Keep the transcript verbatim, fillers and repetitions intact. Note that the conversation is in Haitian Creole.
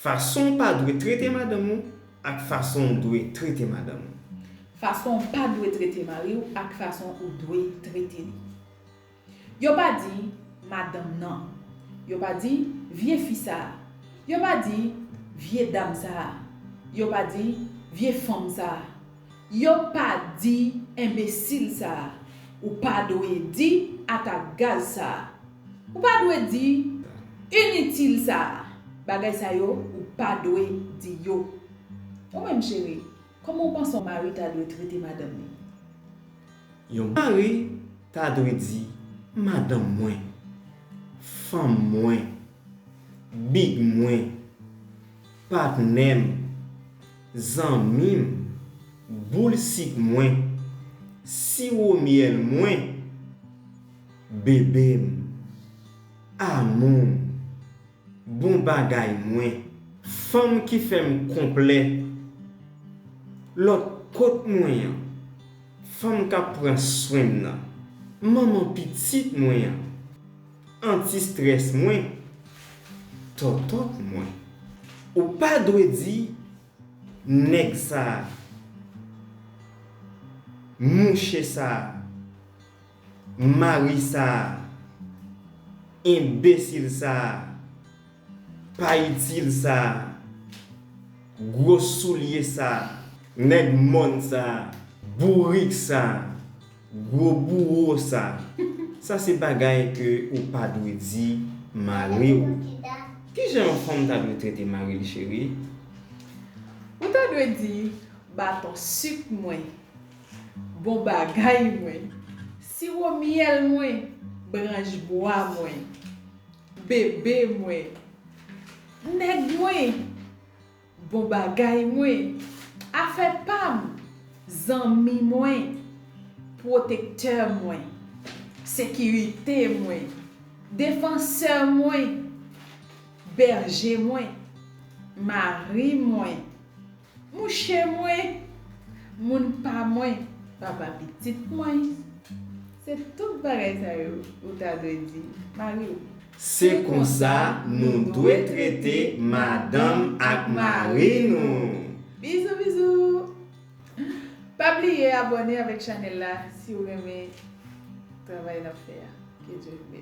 Fason w pa dwe trete madanm ou ak fason w dwe trete madanm ou. Fason w pa dwe trete mari w ak fason ou dwe trete li. Yo pa di madanm nan. Yo pa di vye fi sa a. Yo pa di vye dam sa a. Yo pa di vye fanm sa a. Yo pa di enbesil sa a. Ou pa dwe di atak gaz sa a. Ou pa dwe di initil sa a. Bagay sa yo, ou pa dwe di yo. Ou menm cheri, kòman w panse yon mari ta dwe trete madanm li? Yon mari ta dwe di madanm mwen, fanm mwen, big mwen, patnè m, zanmi m, boul sik mwen, siwo myèl mwen, bebe m, amou m, bon bagay mwen, fanm ki fè m konplè, lòt kot mwen an, fanm k ap pran swen m nan, manman pitit mwen an, anti-strès mwen, tòtòt mwen. Ou pa dwe di nèg sa a, mouche sa a, mari sa a, enbesil sa a, pa itil sa a, gwo soulye sa a, nèg mòn sa a, bourik sa a, gwo bouwo sa a. Sa se bagay ke ou pa dwe di mari w. Kijan yon fanm ta dwe trete mari l, cheri? Ou ta dwe di baton sik mwen, bon bagay mwen, siwo myèl mwen, branch bwa mwen, bebe mwen, nèg mwen, bon bagay mwen, afè pa m, zanmi mwen, pwotektè mwen, sekirite mwen, defansè mwen, bèje mwen, mari mwen, mouche mwen, moun pa mwen, papa pitit mwen. Se tout bagay sa yo ou ta dwe di mari w. Se konsa nou dwe trete madanm ak mari nou. Bizou bizou. Pa bliye abòne avèk chanèl la si w renmen travay n ap fè a. Ke Dye beni.